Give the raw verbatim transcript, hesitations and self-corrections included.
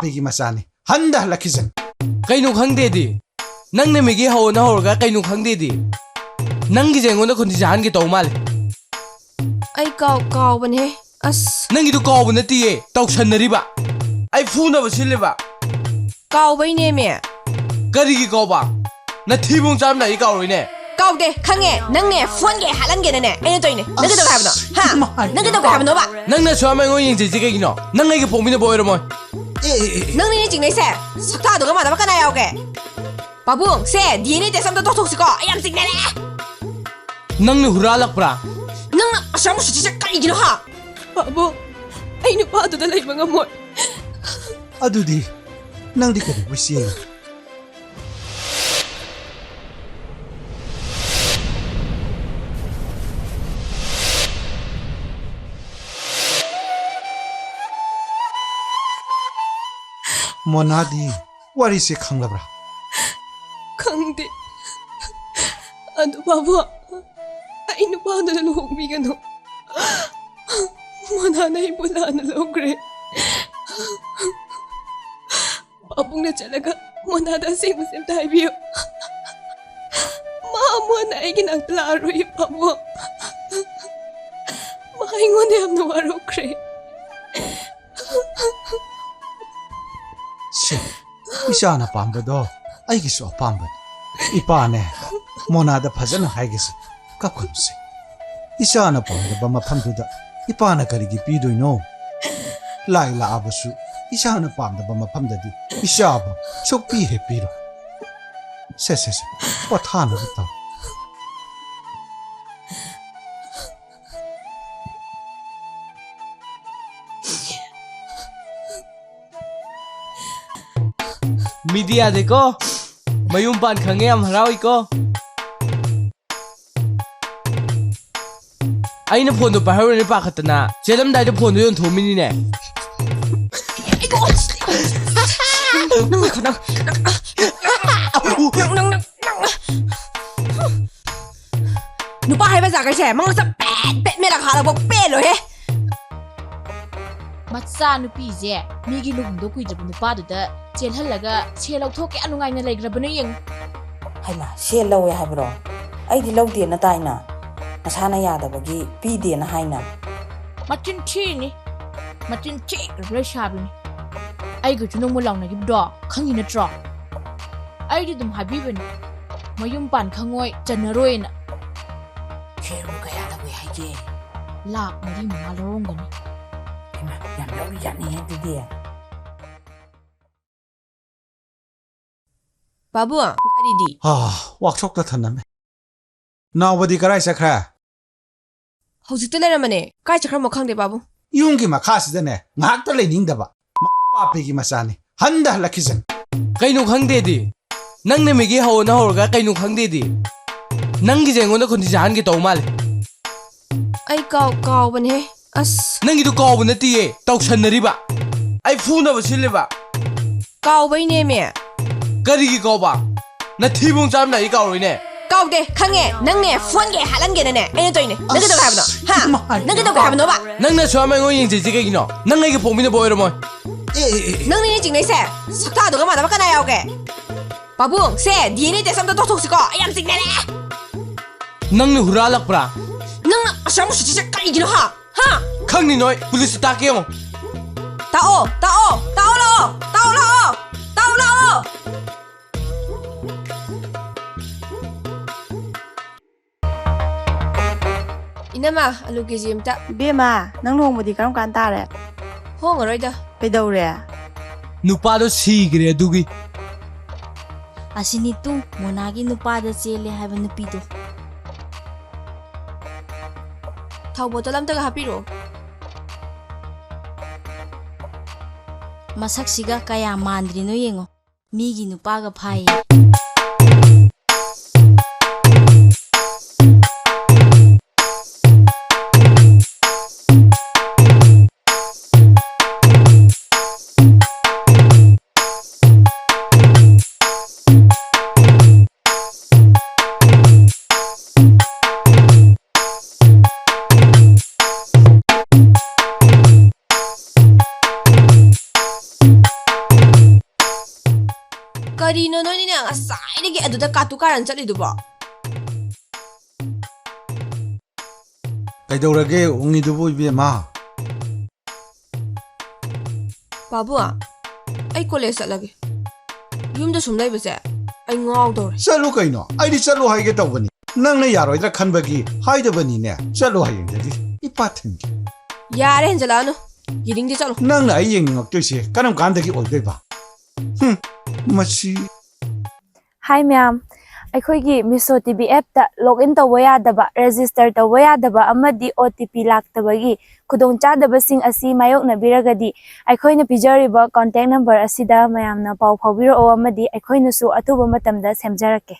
ꯃꯤꯒꯤ ꯃꯆꯥꯅꯤ꯫ ꯍꯟꯗ ꯍꯜꯂꯛꯈꯤꯁꯅꯨ꯫ ꯀꯩꯅꯣ ꯈꯪꯗꯦꯗꯤ? ꯅꯪꯅ ꯃꯤꯒꯤ ꯍꯧꯅ ꯍꯧꯔꯒ ꯀꯩꯅꯣ ꯈꯪꯗꯦꯗꯤ? ꯅꯪꯒꯤꯁꯦ ꯑꯩꯉꯣꯟꯗ ꯈꯣꯟꯊꯤ ꯆꯥꯍꯟꯒꯦ ꯇꯧ ꯃꯥꯜꯂꯦ꯫ ꯑꯩ ꯀꯥꯎ-, ꯀꯥꯎꯕꯅꯦ꯫ ꯑꯁ꯫ ꯅꯪꯒꯤꯗꯨ ꯀꯥꯎꯕ ꯅꯠꯇꯤꯌꯦ, ꯇꯧꯁꯟꯅꯔꯤꯕ꯫ ꯑꯩ ꯐꯨꯅꯕ ꯁꯤꯜꯂꯤꯕ꯫ ꯀꯥꯎꯕꯩꯅꯦꯃꯦ꯫ ꯀꯔꯤꯒꯤ ꯀꯥꯎꯕ? ꯅꯊꯤꯕꯣꯡ ꯆꯥꯔꯝꯗꯥꯏ ꯑꯩ ꯀꯥꯎꯔꯣꯏꯅꯦ꯫ ꯀꯥꯎꯗꯦ, ꯈꯪꯉꯦ꯫ ꯅꯪꯅꯦ, ꯐꯣꯟꯒꯦ ꯍꯥꯠꯍꯟꯒꯦꯅꯅꯦ ꯑꯩꯅ ꯇꯧꯔꯤꯅꯦ꯫ ꯅꯪ ꯀꯩꯗꯧꯒꯦ ꯍꯥꯏꯕꯅꯣ? ꯍꯥ? ꯑꯁ, ꯏꯃꯥꯏ꯫ ꯅꯪ ꯀꯩꯗꯧꯒꯦ ꯍꯥꯏꯕꯅꯣꯕ? ꯅꯪꯅ ꯁꯨꯃꯥꯏꯅ ꯑꯩꯉꯣꯟꯗ ꯌꯦꯡꯖꯩꯁꯦ ꯀꯩꯒꯤꯅꯣ? ꯅꯪ ꯑꯩꯒ ꯄꯣꯛꯃꯤꯟꯅꯕ ꯑꯣꯏꯔꯝꯃꯣꯏ꯫ ꯑꯦ, ꯑꯦ, ꯑꯦ, ꯑꯦ꯫ ꯅꯪꯅꯦ ꯆꯤꯡꯅꯩꯁꯦ꯫ ꯁꯛꯇꯥꯗꯨꯒ ꯃꯥꯟꯅꯕ ꯀꯅꯥ ꯌꯥꯎꯒꯦ? ꯄꯥꯕꯨꯡ, ꯁꯦ, ꯗꯤ ꯑꯦꯟ ꯑꯦ ꯇꯦꯁ ꯑꯝꯇ ꯇꯧꯊꯣꯛꯁꯤꯀꯣ? ꯑꯩ ꯌꯥꯝ ꯆꯤꯡꯅꯔꯦ꯫ ꯅꯪꯅ ꯍꯨꯔꯥꯜꯂꯛꯄ꯭ꯔꯥ? ꯅꯪꯅ ꯑꯁꯨꯌꯥꯝ ꯎꯁꯤꯠꯇ꯭ꯔꯤꯁꯦ ꯀꯔꯤꯒꯤꯅꯣ, ꯍꯥ? ꯄꯥꯕꯨꯡ, ꯑꯩ ꯅꯨꯄꯥꯗꯨꯗ ꯂꯩꯕ ꯉꯝꯃꯣꯏ꯫ ꯑꯗꯨꯗꯤ ꯅꯪꯗꯤ ꯀꯩꯗꯧꯕꯩ ꯆꯦꯜꯂꯤ? ꯃꯣꯅꯥꯗꯤ ꯋꯥꯔꯤꯁꯦ ꯈꯪꯂꯕ꯭ꯔꯥ? ꯈꯪꯗꯦ꯫ ꯑꯗꯨ ꯄꯥꯕꯨꯡ, ꯑꯩ ꯅꯨꯄꯥꯗꯨꯗ ꯂꯨꯍꯣꯡꯕꯤꯒꯅꯨ꯫ ꯃꯣꯅꯥꯅ ꯑꯩꯕꯨ ꯂꯥꯟꯅ ꯂꯧꯈ꯭ꯔꯦ꯫ ꯄꯥꯕꯨꯡꯅ ꯆꯠꯂꯒ ꯃꯣꯅꯥꯗ ꯑꯁꯦꯡꯕꯁꯦ ꯑꯝꯇ ꯍꯥꯏꯕꯤꯌꯨ꯫ ꯃꯥ ꯑꯃꯨꯛ ꯍꯟꯅ ꯑꯩꯒꯤ ꯅꯥꯛꯇ ꯂꯥꯛꯑꯔꯣꯏ, ꯄꯥꯕꯨꯡ꯫ ꯃꯥ ꯑꯩꯉꯣꯟꯗ ꯌꯥꯝꯅ ꯋꯥꯔꯧꯈ꯭ꯔꯦ꯫ ꯁꯦ, ꯏꯆꯥꯅ ꯄꯥꯝꯕꯗꯣ ꯑꯩꯒꯤꯁꯨ ꯑꯄꯥꯝꯕꯅꯤ꯫ ꯏꯄꯥꯅꯦ, ꯃꯣꯅꯥꯗ ꯐꯖꯅ ꯍꯥꯏꯒꯦꯁꯦ, ꯀꯞꯀꯅꯨꯁꯦ꯫ ꯏꯆꯥꯅ ꯄꯥꯝꯗꯕ ꯃꯐꯝꯗꯨꯗ ꯏꯄꯥꯅ ꯀꯔꯤꯒꯤ ꯄꯤꯗꯣꯏꯅꯣ? ꯂꯥꯏ ꯂꯥꯛꯑꯕꯁꯨ ꯏꯆꯥꯅ ꯄꯥꯝꯗꯕ ꯃꯐꯝꯗꯗꯤ ꯏꯆꯥꯕꯨ ꯁꯨꯛꯄꯤ ꯍꯦꯛ ꯄꯤꯔꯣꯏ꯫ ꯁꯦ, ꯁꯦ, ꯁꯦ, ꯄꯣꯊꯥꯅꯕ ꯇꯧ꯫ ꯃꯤꯗꯤ ꯌꯥꯗꯦꯀꯣ꯫ ꯃꯌꯨꯝ ꯄꯥꯟ ꯈꯪꯉꯦ, ꯌꯥꯝ ꯍꯔꯥꯎꯏꯀꯣ꯫ ꯑꯩꯅ ꯐꯣꯟꯗꯣ ꯄꯥꯏꯍꯧꯔꯅꯤ ꯄꯥꯈꯠꯇꯅ, ꯆꯦꯜꯂꯝꯗꯥꯏꯗ ꯐꯣꯟꯗꯣ ꯌꯣꯟꯊꯣꯛꯑꯝꯃꯤꯅꯤꯅꯦ꯫ ꯅꯪ ꯉꯥꯏꯈꯣ, ꯅꯪ, ꯅꯪ, ꯅꯪ, ꯅꯪ, ꯅꯪ꯫ ꯅꯨꯄꯥ ꯍꯥꯏꯕ ꯖꯥꯠꯈꯩꯁꯦ ꯃꯉꯛꯁꯝ ꯄꯦꯠ ꯄꯦꯠ ꯃꯦꯠꯂꯒ ꯍꯥꯠꯂꯛꯄ ꯄꯦꯜꯂꯣꯏꯍꯦ꯫ ꯃꯆꯥ ꯃꯆꯥ ꯅꯨꯄꯤꯁꯦ ꯃꯤꯒꯤ ꯂꯨꯍꯣꯡꯗꯧ ꯀꯨꯏꯗ꯭ꯔꯕ ꯅꯨꯄꯥꯗꯨꯗ ꯆꯦꯜꯍꯜꯂꯒ ꯁꯦꯜ ꯂꯧꯊꯣꯛ ꯀꯌꯥ ꯅꯨꯡꯉꯥꯏꯅ ꯂꯩꯈ꯭ꯔꯕꯅꯣ ꯌꯦꯡꯉꯨ꯫ ꯍꯩꯃꯥ, ꯁꯦꯜ ꯂꯧꯋꯦ ꯍꯥꯏꯕ꯭ꯔꯣ? ꯑꯩꯗꯤ ꯂꯧꯗꯦꯅ ꯇꯥꯏꯅ꯫ ꯅꯁꯥꯅ ꯌꯥꯗꯕꯒꯤ ꯄꯤꯗꯦꯅ ꯍꯥꯏꯅ꯫ ꯃꯆꯤꯟ ꯊꯤꯅꯤ꯫ ꯃꯆꯤꯟ ꯊꯤꯈ꯭ꯔꯕ ꯂꯩꯁꯥꯕꯤꯅꯤ꯫ ꯑꯩꯒꯁꯨ ꯅꯣꯡꯃ ꯂꯥꯎꯅꯈꯤꯕꯗꯣ ꯈꯪꯉꯤ ꯅꯠꯇ꯭ꯔꯣ? ꯑꯩꯗꯤ ꯑꯗꯨꯝ ꯍꯥꯏꯕꯤꯕꯅꯤ, ꯃꯌꯨꯝ ꯄꯥꯟ ꯈꯪꯉꯣꯏ, ꯆꯟꯅꯔꯣꯏꯅ꯫ ꯁꯦꯜꯕꯨ ꯀꯌꯥ ꯂꯧꯏ ꯍꯥꯏꯒꯦ? ꯂꯥꯛ ꯃꯔꯤ ꯃꯉꯥ ꯂꯧꯔꯝꯒꯅꯤ꯫ ꯍꯩꯃꯥ, ꯌꯥꯝ ꯂꯧꯔꯤꯖꯥꯠꯅꯤꯍꯦ ꯑꯗꯨꯗꯤ꯫ ꯄꯥꯕꯨꯡ, ꯒꯥꯔꯤꯗꯤ? ꯑꯥ, ꯋꯥꯛꯁꯣꯞꯇ ꯊꯅꯝꯃꯦ꯫ ꯅꯥꯎꯕꯗꯤ ꯀꯔꯥꯏ ꯆꯠꯈ꯭ꯔꯦ? ꯍꯧꯖꯤꯛꯇ ꯂꯩꯔꯝꯕꯅꯦ꯫ ꯀꯥꯏ ꯆꯠꯈ꯭ꯔꯃꯣ ꯈꯪꯗꯦ, ꯄꯥꯕꯨꯡ꯫ ꯌꯨꯝꯒꯤ ꯃꯈꯥꯁꯤꯗꯅꯦ ꯉꯥꯏꯍꯥꯛꯇ ꯂꯩꯅꯤꯡꯗꯕ꯫ ꯃ-, ꯄꯥꯄꯤꯒꯤ ꯃꯆꯥꯅꯤ꯫ ꯍꯟꯗ ꯍꯜꯂꯛꯈꯤꯁꯅꯤ꯫ ꯀꯩꯅꯣ ꯈꯪꯗꯦꯗꯤ? ꯅꯪꯅ ꯃꯤꯒꯤ ꯍꯧꯅ ꯍꯧꯔꯒ ꯀꯩꯅꯣ ꯈꯪꯗꯦꯗꯤ? ꯅꯪꯒꯤꯁꯦ ꯑꯩꯉꯣꯟꯗ ꯈꯣꯟꯊꯤ ꯆꯥꯍꯟꯒꯦ ꯇꯧ ꯃꯥꯜꯂꯦ꯫ ꯑꯩ ꯀꯥꯎ-, ꯀꯥꯎꯕꯅꯦꯍꯦ꯫ ꯑꯁ꯫ ꯅꯪꯒꯤꯗꯨ ꯀꯥꯎꯕ ꯅꯠꯇꯤꯌꯦ, ꯇꯧꯁꯟꯅꯔꯤꯕ꯫ ꯑꯩ ꯐꯨꯅꯕ ꯁꯤꯜꯂꯤꯕ꯫ ꯀꯥꯎꯕꯩꯅꯦꯃꯦ꯫ ꯀꯔꯤꯒꯤ ꯀꯥꯎꯕ? ꯅꯊꯤꯕꯣꯡ ꯆꯥꯔꯝꯗꯥꯏ ꯑꯩ ꯀꯥꯎꯔꯣꯏꯅꯦ꯫ ꯀꯥꯎꯗꯦ, ꯈꯪꯉꯦ꯫ ꯅꯪꯅꯦ, ꯐꯣꯟꯒꯦ ꯍꯥꯠꯍꯟꯒꯦꯅꯅꯦ ꯑꯩꯅ ꯇꯧꯔꯤꯅꯦ꯫ ꯅꯪ ꯀꯩꯗꯧꯒꯦ ꯍꯥꯏꯕꯅꯣ? ꯍꯥ? ꯑꯁ, ꯅꯪ ꯀꯩꯗꯧꯒꯦ ꯍꯥꯏꯕꯅꯣꯕ? ꯅꯪꯅ ꯑꯁꯨꯛ ꯌꯥꯝ ꯑꯩꯉꯣꯟꯗ ꯌꯦꯡꯖꯩꯁꯦ ꯀꯩꯒꯤꯅꯣ? ꯅꯪ ꯑꯩꯒ ꯄꯣꯛꯃꯤꯟꯅꯕ ꯑꯣꯏꯔꯝꯃꯣꯏ꯫ ꯑꯦ, ꯑꯦ, ꯑꯦ, ꯑꯦ꯫ ꯅꯪꯅꯤꯅꯦ ꯆꯤꯡꯅꯩꯁꯦ꯫ ꯁꯛꯇꯥꯗꯨꯒ ꯃꯥꯟꯅꯕ ꯀꯅꯥ ꯌꯥꯎꯒꯦ? ꯄꯥꯕꯨꯡ, ꯁꯦ, ꯗꯤ ꯑꯦꯟ ꯑꯦ ꯇꯦꯁ ꯑꯝꯇ ꯇꯧꯊꯣꯛꯁꯤꯀꯣ꯫ ꯑꯩ ꯌꯥꯝ ꯆꯤꯡꯅꯔꯦ꯫ ꯅꯪꯅ ꯍꯨꯔꯥꯜꯂꯛꯄ꯭ꯔꯥ? ꯅꯪꯅ ꯑꯁꯨꯛ ꯌꯥꯝ ꯎꯁꯤꯠꯇ꯭ꯔꯤꯁꯦ ꯀꯔꯤꯒꯤꯅꯣ, ꯍꯥ? ꯍꯥ? ꯈꯪꯅꯤ ꯅꯣꯏ, ꯄꯨꯂꯤꯁꯇ ꯇꯥꯛꯀꯦ ꯌꯦꯡꯉꯣ꯫ ꯇꯥꯛꯑꯣ, ꯇꯥꯛꯑꯣ, ꯇꯥꯛꯑꯣ ꯂꯥꯛꯑꯣ, ꯇꯥꯛꯑꯣ ꯂꯥꯛꯑꯣ, ꯇꯥꯛꯑꯣ ꯂꯥꯛꯑꯣ꯫ ꯏꯅꯝꯃ, ꯑꯂꯨ ꯀꯦꯖꯤ ꯑꯝꯇ꯫ ꯏꯕꯦꯝꯃ, ꯅꯪ ꯂꯨꯍꯣꯡꯕꯗꯤ ꯀꯔꯝ ꯀꯥꯟ ꯇꯥꯔꯦ? ꯍꯣꯡꯉꯔꯣꯏꯗ꯫ ꯀꯩꯗꯧꯔꯦ? ꯅꯨꯄꯥꯗꯣ ꯁꯤꯈ꯭ꯔꯦ ꯑꯗꯨꯒꯤ꯫ ꯑꯁꯤꯅꯤ ꯇꯨ, ꯃꯣꯅꯥꯒꯤ ꯅꯨꯄꯥꯗ ꯆꯦꯜꯂꯦ ꯍꯥꯏꯕ ꯅꯨꯄꯤꯗꯣ꯫ ꯊꯥꯎ ꯕꯣꯇꯜ ꯑꯝꯇꯒ ꯍꯥꯞꯄꯤꯔꯛꯑꯣ꯫ ꯃꯁꯛꯁꯤꯒ ꯀꯌꯥ ꯃꯥꯟꯗ꯭ꯔꯤꯅꯣ ꯌꯦꯡꯉꯣ꯫ ꯃꯤꯒꯤ ꯅꯨꯄꯥꯒ ꯐꯥꯏꯌꯦ꯫ ꯀꯔꯤꯅꯣ ꯅꯣꯏꯅꯤꯅꯦ ꯉꯁꯥꯏꯗꯒꯤ ꯑꯗꯨꯗ ꯀꯥꯇꯨ ꯀꯥꯔꯟ ꯆꯠꯂꯤꯗꯨꯕꯣ? ꯀꯩꯗꯧꯔꯒꯦ ꯎꯪꯉꯤꯗꯨꯕꯨ, ꯏꯕꯦꯝꯃ? ꯕꯥꯕꯨ, ꯑꯩ ꯀꯣꯂꯦꯖ ꯆꯠꯂꯒꯦ꯫ ꯌꯨꯝꯗ ꯁꯨꯝ ꯂꯩꯕꯁꯦ ꯑꯩ ꯉꯥꯎꯗꯧꯔꯦ꯫ ꯆꯠꯂꯨ ꯀꯩꯅꯣ, ꯑꯩꯗꯤ ꯆꯠꯂꯨ ꯍꯥꯏꯒꯦ ꯇꯧꯕꯅꯤ꯫ ꯅꯪꯅ ꯌꯥꯔꯣꯏꯗ꯭ꯔꯥ ꯈꯟꯕꯒꯤ ꯍꯥꯏꯗꯕꯅꯤꯅꯦ꯫ ꯆꯠꯂꯨ ꯍꯌꯦꯡꯗꯒꯤ꯫ ꯏꯄꯥ ꯊꯤꯟꯒꯦ꯫ ꯌꯥꯔꯦ, ꯍꯦꯟꯖꯜꯂꯛꯑꯅꯨ꯫ ꯌꯦꯡꯅꯤꯡꯗꯦ, ꯆꯠꯂꯣ꯫ ꯅꯪꯅ ꯑꯩ ꯌꯦꯡꯅꯤꯡꯉꯛꯇꯣꯏꯁꯦ ꯀꯔꯝ ꯀꯥꯟꯗꯒꯤ ꯑꯣꯏꯗꯣꯏꯕ? ꯍꯨꯝ, ꯃꯁꯤ꯫ ꯍꯥꯏ ꯃꯌꯥꯝ, ꯑꯩꯈꯣꯏꯒꯤ ꯃꯤꯁꯣ ꯇꯤ ꯚꯤ ꯑꯦꯞꯇ ꯂꯣꯒ ꯏꯟ ꯇꯧꯕ ꯌꯥꯗꯕ, ꯔꯦꯖꯤꯁꯇꯔ ꯇꯧꯕ ꯌꯥꯗꯕ ꯑꯃꯗꯤ ꯑꯣ ꯇꯤ ꯄꯤ ꯂꯥꯛꯇꯕꯒꯤ ꯈꯨꯗꯣꯡꯆꯥꯗꯕꯁꯤꯡ ꯑꯁꯤ ꯃꯥꯌꯣꯛꯅꯕꯤꯔꯒꯗꯤ, ꯑꯩꯈꯣꯏꯅ ꯄꯤꯖꯔꯤꯕ ꯀꯣꯟꯇꯦꯛ ꯅꯝꯕꯔ ꯑꯁꯤꯗ ꯃꯌꯥꯝꯅ ꯄꯥꯎ ꯐꯥꯎꯕꯤꯔꯛꯑꯣ ꯑꯃꯗꯤ ꯑꯩꯈꯣꯏꯅꯁꯨ ꯑꯊꯨꯕ ꯃꯇꯝꯗ ꯁꯦꯝꯖꯔꯛꯀꯦ꯫